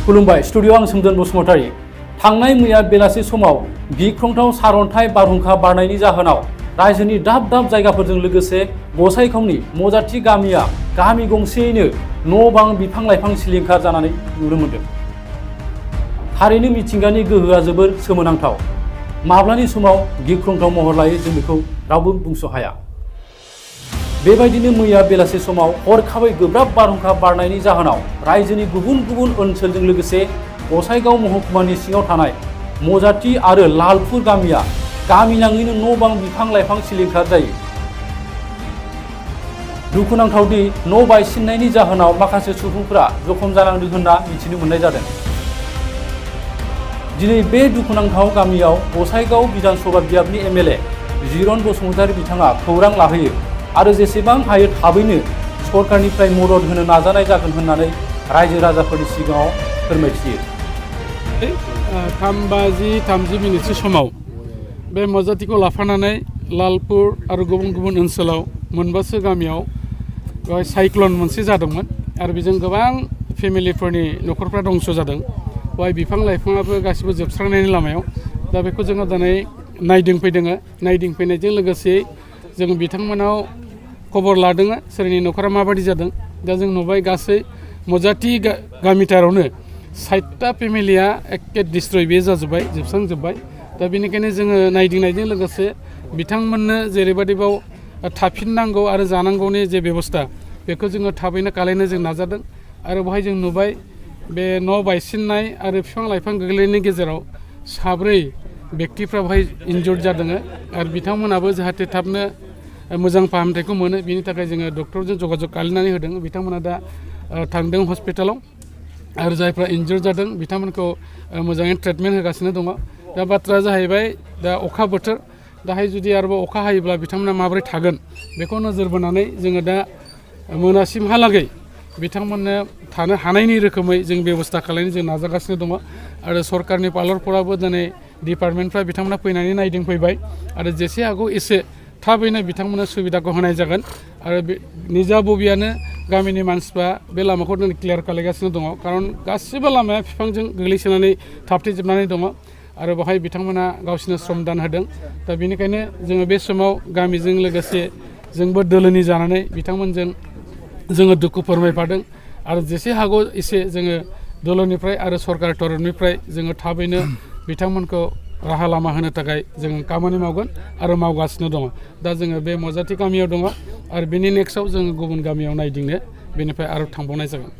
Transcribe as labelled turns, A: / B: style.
A: खुलुमबाय स्टुडिअ आं सोमदोन बसुमतारी थांनाय मैया बेलासि समाव गिख्रंथाव सारअन्थाइ बारहुंखा बारनायनि जाहोनाव रायजोनि दाब दाब जायगाफोरजों लोगोसे गसाइगावनि मजाथि गामिया गामि गंसेयैनो न' बां बिफां लाइफां सिलिंखार जानानै नुनो मोन्दों। थारैनो मिथिंगानि गोहोआ जोबोर सोमोनांथाव। माब्लानि समाव गिख्रंथाव महर लायो जों बेखौ रावबो बुंस' हाया। बेबायदिनो मैया बेलासि समाव हरखाबै गोब्राब बारहुंखा बारनायनि जाहोनाव रायजोनि गुबुन गुबुन ओनसोलजों लोगोसे गसाइगाव महकुमानि सिङाव थानाय मजाथि आरो लालपुर गामिया गामि नाङैनो न' बां बिफां लाइफां सिलिंखार जायो। दुखुनांथावदि न' बायसिननायनि जाहोनाव माखासे सुबुंफोरा जखम जानांदों होनना मिथिनो मोननाय जादों। दिनै बे दुखुनांथाव गामियाव गसाइगाव विधानसभा बियाबनि एमएलए जिरन बसुमतारी बिथाङा खौरां लाहोयो आरो जेसेबां हायो थाबैनो सरकारनिफ्राय मदद होनो नाजानाय जागोन होननानै रायजो राजाफोरनि सिगाङाव फोरमायथियो।
B: 3:30 मिनिटसो समाव बे मजाथिखौ लाफानानै लालपुर आरो गुबुन गुबुन ओनसोलाव मोनबासो गामियाव बेवहाय साइक्लन मोनसे जादोंमोन आरो बेजों गोबां फेमिलिफोरनि न'खरफ्रा दंस' जादों। बेवहाय बिफां लाइफाङाबो गासिबो जोबस्रांनायनि लामायाव। दा बेखौ जोङो दिनै नायदिंफैनायजों लोगोसे जों बिथांमोनाव खबर लादों सोरनि न'खरा माबायदि जादों। दा जों नुबाय गासै मजाथि गामिटारावनो 60टा फेमिलिया एखे डिस्ट्रय बे जाजोब्बाय, जोबस्रांजोब्बाय। दा बेनिखायनो जोङो नायदिंनायजों लोगोसे बिथांमोननो जेरैबायदिबाव थाफिननांगौ आरो जानांगौनि जे बेबस्था बेखौ जोङो थाबैनो खालामनो जों नाजादों। आरो बेवहाय जों नुबाय बे न' बायसिननाय आरो बिफां लाइफां गोग्लैनायनि गेजेराव 4 बेक्तिफ्रा बेवहाय इन्जुर्ड जादों आरो बिथांमोनाबो जाहाथे थाबनो मोजां फाहामथायखौ मोनो बिनि थाखाय जोङो डक्टरजों जगाजग खालामनानै होदों। बिथांमोना दा थांदों हस्पिटालाव आरो जायफ्रा इन्जुर्ड जादों बिथांमोनखौ मोजाङै ट्रिटमेन्ट होगासिनो दङ। दा बाथ्राया जाहैबाय दा अखा बोथोर, दाहाय जुदि आरोबाव अखा हायोब्ला बिथांमोना माबोरै थागोन बेखौ नोजोर बोनानै जोङो दा मोनासिमहालागै बिथांमोननो थानो हानायनि रोखोमै जों बेबस्था खालामनो जों नाजागासिनो दङ। आरो सरकारनि पार्लारफोराबो दिनै डिपार्टमेन्टफ्रा बिथांमोना फैनानै नायदिंफैबाय आरो जेसे हागौ एसे थाबैनो बिथांमोननो सुबिदाखौ होनाय जागोन। आरो बे निजा बबियानो गामिनि मानसिफ्रा बे लामाखौ दिनै क्लियार खालामगासिनो दङ, खारन गासिबो लामाया बिफांजों गोग्लैसोनानै थाबथेजोबनानै दङ आरो बेवहाय बिथांमोना गावसोरनो श्रमदान होदों। दा बेनिखायनो जोङो बे समाव गामिजों लोगोसे जोंबो दोलोनि जानानै बिथांमोनजों जोङो दुखु फोरमायफादों आरो जेसे हागौ एसे जोङो दोलोनिफ्राय आरो सरकार तरफनिफ्राय जोङो थाबैनो बिथांमोनखौ राहा लामा होनो थाखाय जोङो खामानि मावगोन आरो मावगासिनो दङ। दा जोङो बे मजाथि गामियाव दङ आरो बेनि नेक्स्टआव जोङो गुबुन गामियाव नायदिंनो बेनिफ्राय आरो थांबावनाय जागोन।